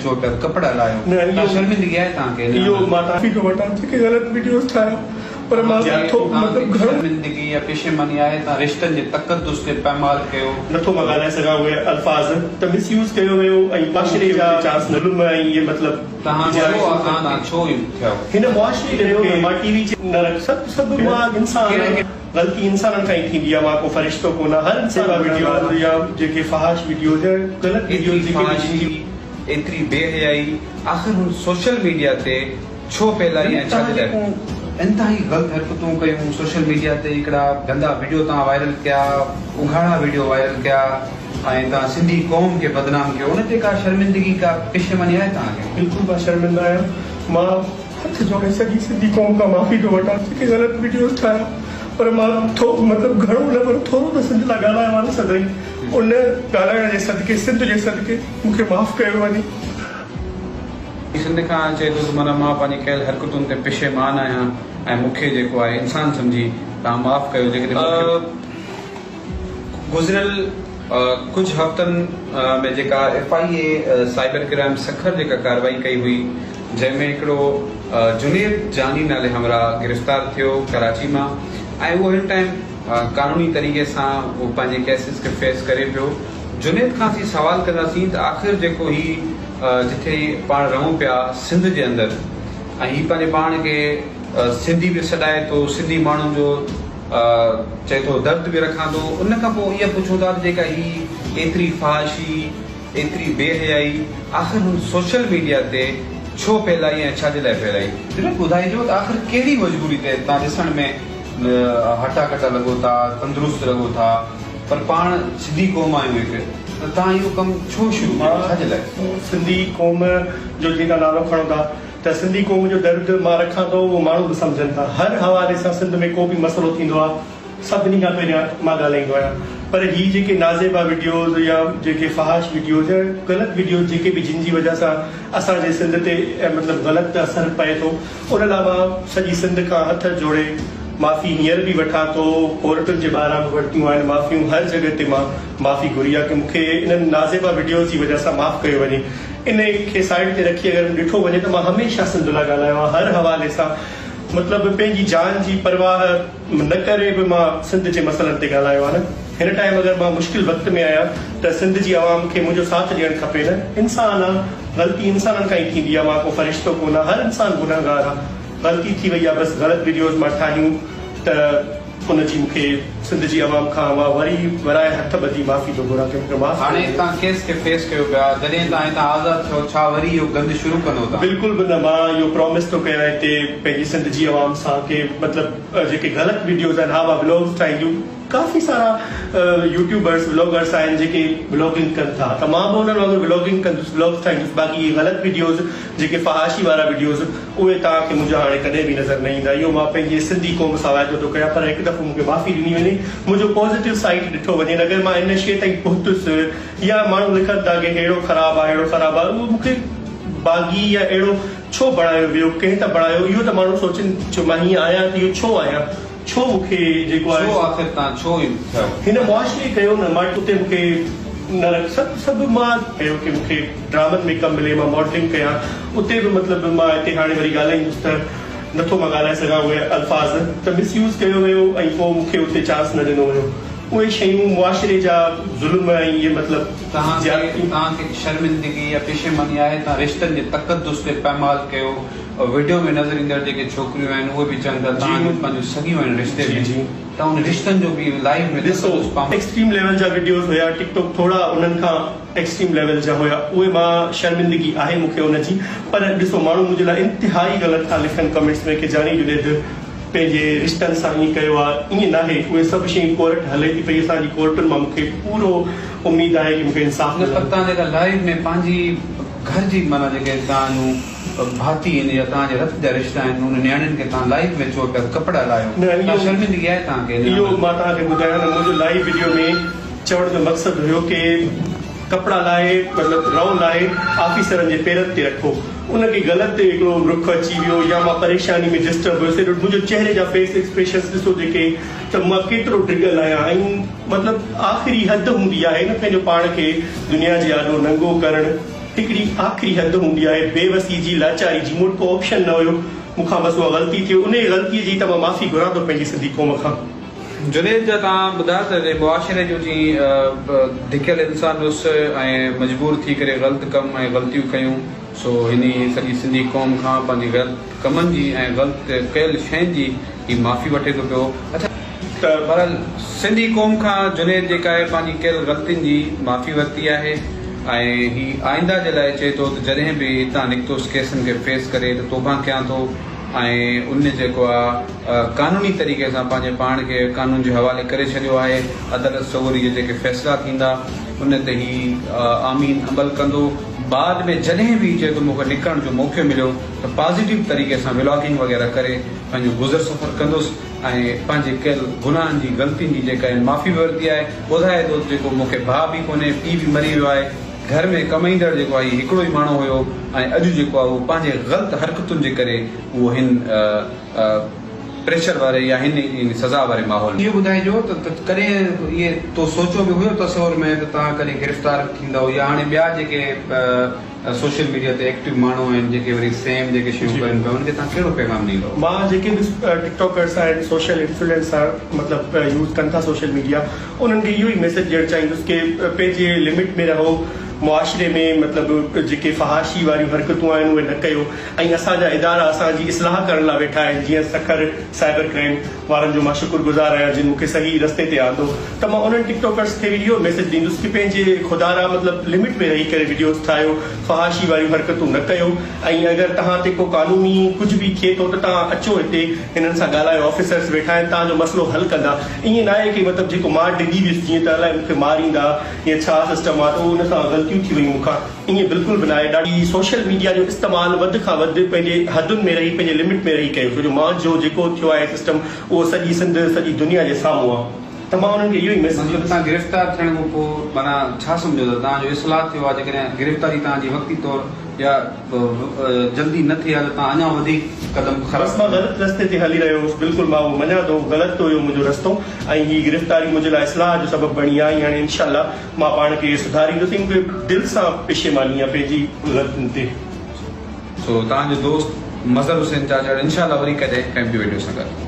چئو پيا ته ڪپڙا لاهيو ڪا شرمندگي آهي توهان کي ان اهو مان معافي ٿو وٺان جيڪي غلط وڊيوز ٺاهيا پر مان ٿو مطلب گهڻو. شرمندگي يا پشيماني آهي توهان رشتن جي تقدس تي پائمال ڪيو. نٿو مان ڳالهائي سگهان اهي الفاظ ته مس يوز ڪيو ويو ۽ معاشري جا ظلم ۽ اهي مطلب توهان ڇو توهان ڇو ايون ٿيا. هن معاشري ڪيو نه مان ٽي وي چي نه رک سڀ سڀ مان انسان آهيان غلطي انسانن کان ئي ٿيندي آهي مان ڪو فرشتو ڪونه هر انسان وڊيوز يا جيڪي فحاش وڊيوز يا غلط ايتري وڊيوز جيڪي به فحاشي ايتري بي حيائي آخر هن سوشل ميڊيا تي ڇو ڦهلائي ۽ ڇا جي لاء؟ انتهائي غلط حرڪتون ڪيون سوشل ميڊيا تي هڪڙا گندا وڊيو توهان وائرل ڪيا اگهاڙا وڊيو وائرل ڪيا ۽ توهان سنڌي قوم کي بدنام ڪيو ان تي ڪا شرمندگي ڪا پشيماني آهي توهان کي؟ بلڪل مان شرمنده آهيان مان هٿ جوڙي سڄي سنڌي قوم کان معافي ٿو وٺان جيڪي غلط وڊيوز ٺاهيا پر مان ٿو مطلب گهڻو نه پر ٿورو ته سنڌ لاء ڳالهايو آهي نه سدائين ان ڳالهائڻ جي صدقي سنڌ جي صدقي مون کي معاف ڪيو وڃي. سنڌ کان چئي ٿو ته معنيٰ مان پنهنجي ڪيل حرڪتن تي پشيمان آهيان ۽ مون کي جيڪو آهي انسان سمجهي توهان معاف ڪيو جيڪڏهن مون کي گذريل ڪجهه هفتن ۾ جيڪا F I A cyber crime Sukkur جيڪا ڪارروائي ڪئي هئي جنهن ۾ هڪڙو جنيد جاني نالي همراهه گرفتار ٿيو ڪراچي مان ۽ اهو هن ٽائيم قانوني طريقي سان اهو پنهنجي ڪيسز کي فيس ڪري پيو جنيد کان اسين سوال ڪنداسين ته آخر جيڪو هي جٿي پاڻ رهون پيا سنڌ جي اندر ۽ هي پنهنجي پاڻ کي سنڌي به سڏائي ٿو سنڌي ماڻهن جو چئي ٿو درد به رکان ٿو ان کان پوء اها پڇون ٿا ته جيڪا هي ايتري فحاشي ايتري بي حيائي آخر هن سوشل ميڊيا تي ڇو ڦهلائي ۽ ڇا جي لاء ڦهلائي؟ جنيد ٻڌائجو ته آخر ڪهڙي مجبوري تي توهان ڏسڻ ۾ هٽا ڪٽا لڳو ٿا تندرست لڳو ٿا پر پاڻ سنڌي قوم آهيون هڪ ته توهان اهو ڪم ڇو شروع ڪيو ڇا جي لاء؟ سنڌي قوم جو جيڪا نالو کڻو ٿا ته سنڌي قوم جو درد مان رکان ٿو اهو ماڻهو به سمجهن ٿا هر حوالي سان سنڌ ۾ ڪو به مسئلو ٿيندو آهي سڀني کان پهريان مان ڳالهائيندو آهيان پر هي جيڪي نازيبا وڊيوز يا جيڪي فحاش وڊيوز يا غلط وڊيوز جيڪي به جن جي وجه سان اسان جي سنڌ تي مطلب غلط اثر پئي ٿو ان لاء مان سڄي سنڌ کان هٿ جوڙي معافي هينئر به وٺان ٿو ڪورٽن جي ٻاهران به ورتيون آهن معافيون هر جڳهه تي مان معافي گهري آهي ڪي مون کي انهن نازيبا وڊيوز جي وجه سان معاف ڪيو وڃي انهي کي سائيڊ تي رکي اگر ڏٺو وڃي ته مان هميشه سنڌ لاء ڳالهايو آهي هر حوالي سان مطلب پنهنجي جان جي پرواهه نه ڪري به مان سنڌ جي مسئلن تي ڳالهايو آهي نه هن ٽائيم اگر مان مشڪل وقت ۾ آهيان ته سنڌ جي عوام کي منهنجو ساٿ ڏيڻ کپي نه انسان آ غلطي انسانن کان ئي ٿيندي آهي مان ڪو فرشتو ڪونه هر انسان گنهگار آ غلطي ٿي وئي آ بس غلط وڊيوز مان ٺاهيون ته ان جي مون کي سنڌ جي عوام کان مان وري ورائي هٿ ٻڌي معافي ٿو گهران ته مون کي معاف هاڻي ڪيو وڃي. توهان ڪيس کي فيس ڪيو پيا جڏهن توهان هتان آزاد ٿيو ڇا وري اهو گند شروع ڪندو توهان. بلڪل به نه مان اهو پرامس ٿو ڪيان هتي پنهنجي سنڌ جي عوام سان ڪي مطلب جيڪي غلط وڊيوز آهن ها مان ولاگز ٺاهينديون ڪافي سارا يوٽيوبرس ولاگرس آهن جيڪي ولاگنگ ڪن ٿا ته مان به انهن وانگر ولاگنگ ڪندس ولاگز ٺاهيندس باقي اهي غلط وڊيوز جيڪي فحاشي وارا وڊيوز اهي توهان کي منهنجا هاڻي ڪڏهن به نظر نه ايندا. اهو مان پنهنجي سنڌي قوم سان واعدو ٿو ڪيان پر هڪ دفعو مون کي معافي ڏني وڃي. منهنجو پازيٽو سائيڊ ڏٺو وڃي اگر مان ان شيء تائين پهتس يا ماڻهو لکن ٿا ڪي ههڙو خراب آهي ههڙو خراب آهي اهو مون کي باغي يا اهڙو ڇو بڻايو ويو ڪنهن ته بڻايو اهو ته ماڻهو سوچين جو مان هيئن آهيان ته اهو ڇو آهيان ڇو مون کي جيڪو آهي. ڇو آخر تان ڇو ائين ٿيو. هن معاشري ڪيو نه مان اتي مون کي نه رک سڀ سڀ مان ڪيو ڪي مون کي ڊرامن ۾ ڪم ملي مان ماڊلنگ ڪيان اتي به مطلب مان هتي هاڻي وري ڳالهائيندس ته نٿو مان ڳالهائي سگهان اهي الفاظ ته مس يوز ڪيو ويو ۽ پوء مون کي اتي چانس نه ڏنو ويو اهي شيون معاشري جا ظلم ۽ اهي مطلب توهان کي زيادتيون. توهان کي شرمندگي يا پشيماني آهي توهان رشتن جي تقدس تي پائمال ڪيو وڊيو ۾ نظر ايندڙ جيڪي ڇوڪريون آهن اهي به چون ٿا توهان جون پنهنجون سڳيون آهن رشتي ۾ ته ان رشتن جو به لائيو ۾ ڏسو تقدس پام. ايڪسٽريم ليول جا وڊيوز هيا ٽڪ ٽاڪ ٿورا انهن کان ايڪسٽريم ليول جا هيا اهي مان شرمندگي آهي مون کي ان جي پر ڏسو ماڻهو منهنجي لاء انتهائي غلط ٿا لکن ڪمينٽس ۾ ڪي جاني جنيد پنهنجي رشتن سان ائين ڪيو آهي ائين ناهي اهي سڀ شيون ڪورٽ هلي ٿي پئي اسان جي ڪورٽن مان مون کي پورو اميد آهي ڪي مون کي انصاف نه پر ملندو. توهان جيڪا لائيو ۾ پنهنجي گهر جي معنيٰ جيڪي توهان جون ڀاتي آهن يا توهان جي رت جا رشتا آهن انهن نياڻين کي توهان لائيو ۾ چئو پيا ته ڪپڙا لاهيو نه ڪا اهو شرمندگي آهي توهان کي ان اهو عمل مان توهان کي ٻڌايان نه منهنجو لائيو وڊيو ۾ چوڻ جو مقصد هيو ڪي ڪپڙا لاهي مطلب رئو لاهي آفيسرن جي پيرن تي رکو ان کي غلط هڪڙو رخ اچي ويو يا مان پريشاني ۾ ڊسٽرب هيس ايڏو منهنجو چهري جا فيس ايڪسپريشنس ڏسو جيڪي ته مان ڪيترو ڊڳل آهيان ۽ مطلب آخري حد هوندي آهي نه پنهنجو پاڻ کي دنيا جي آڏو ننگو ڪرڻ. هڪڙي آخري حد هوندي آهي بيوسي جي لاچاري جي مون وٽ ڪو آپشن نه هيو مون کان بس اها غلطي ٿي وئي انهي غلطي جي ته مان معافي گهران ٿو پنهنجي سنڌي قوم کان. جنيد جا توهان ٻڌايو ته معاشري جو جي ڌڪيل انسان هيس ۽ مجبور ٿي ڪري غلط ڪم ۽ غلطيون ڪيون سو هن سڄي سنڌي قوم کان پنهنجي غلط ڪمن جي ۽ غلط ڪيل شين جي هي معافي وٺي ٿو پيو. اڇا ته بهرحال سنڌي قوم کان جنيد جيڪا آهي پنهنجي ڪيل غلطين جي معافي ورتي آهي ۽ هي آئنده جي لاء چئي ٿو ته جڏهن به هتان نڪتس ڪيسن کي فيس ڪري ته توبه ڪيان ٿو ۽ ان جيڪو آ قانوني طريقي سان پنهنجي پاڻ کي قانون جي حوالي ڪري ڇڏيو آهي عدالت سڳوري جي جيڪي فيصلا ٿيندا ان تي هي آمين عمل ڪندو بعد ۾ جڏهن به چئي ٿو مون کي نڪرڻ جو موقعو مليو ته پازيٽو طريقي سان ولاگنگ وغيره ڪري پنهنجو گذر سفر ڪندس ۽ پنهنجي ڪيل گناهن جي غلطين جي جيڪا هن معافي به ورتي آهي ٻڌائي ٿو ته جيڪو مون کي ڀاء به ڪونهي پيء به مري ويو آهي گهر ۾ ڪمائيندڙ جيڪو آهي هي هڪڙو ئي ماڻهو هيو ۽ اڄ جيڪو آهي اهو پنهنجي غلط حرڪتن جي ڪري اهو هن پريشر واري يا هن سزا واري ماحول ۾. اهو ٻڌائجو ته ڪڏهن اهي تو سوچيو به هيو تصور ۾ ته توهان ڪڏهن گرفتار به ٿيندؤ يا هاڻي ٻيا جيڪي سوشل ميڊيا تي ايڪٽو ماڻهو آهن جيڪي وري سيم جيڪي شيون ڪرن پيا انهن کي توهان ڪهڙو پيغام ڏيندؤ؟ مان جيڪي به ٽڪ ٽاڪرس آهن سوشل انفلوئنسر مطلب يوز ڪن ٿا سوشل ميڊيا انهن کي اهو ئي ميسيج ڏيڻ چاهيندس ڪي پنهنجي لمٽ ۾ رهو معاشري ۾ مطلب جيڪي فحاشي واريون حرڪتون آهن اهي نه ڪيو ۽ اسان جا ادارا اسان جي اصلاح ڪرڻ لاء ويٺا آهن جيئن سکر سائبر ڪرائيم وارن جو مان شڪر گذار آهيان جن مون کي صحيح رستي تي آندو ته مان انهن ٽڪ ٽاڪرس کي به اهو ميسيج ڏيندس ڪي پنهنجي خدارا مطلب لمٽ ۾ رهي ڪري وڊيوز ٺاهيو فحاشي واريون حرڪتون نه ڪيو ۽ اگر توهان تي ڪو قانوني ڪجهه به ٿئي ٿو ته توهان اچو هتي هنن سان ڳالهايو آفيسرس ويٺا آهن توهان جو مسئلو حل ڪندا ائين ناهي ڪي مطلب جيڪو مان ڊڄي ويس جيئن ته الائي مون کي ماريندا يا ڇا سسٽم آهي ته ان سان غلطيون ٿي ويون مون کان ائين بلڪل به ناهي ڏاڍي سوشل ميڊيا جو استعمال وڌ کان وڌ پنهنجي حدن ۾ رهي پنهنجي لمٽ ۾ رهي ڪيو ڇو جو مان جو جيڪو ٿيو آهي سسٽم اهو سڄي سنڌ سڄي دنيا جي سامهون آهي ته مان انهن کي اهو ئي ميسيج مطلب توهان گرفتار ٿيڻ کان پوء معنيٰ ڇا سمجهو ٿا توهان جو اصلاح ٿيو آهي جيڪڏهن گرفتاري توهان جي وقتي طور يا جلدي نه ٿئي ها ته توهان اڃا وڌيڪ قدم خراب بس مان غلط رستي تي هلي رهيو هوس بلڪل مان اهو مڃان ٿو غلط هيو منهنجو رستو ۽ هي گرفتاري منهنجي لاء اصلاح جو سبب بڻي آهي ۽ هاڻي انشاء الله مان پاڻ کي سڌاريندس ۽ مون کي دل سان پشيماني آهي پنهنجي غلطين تي. سو توهان جو دوست مظهر حسين چاچڙ انشاء الله وري ڪڏهن ڪنهن ٻي وڊيو سان گڏ.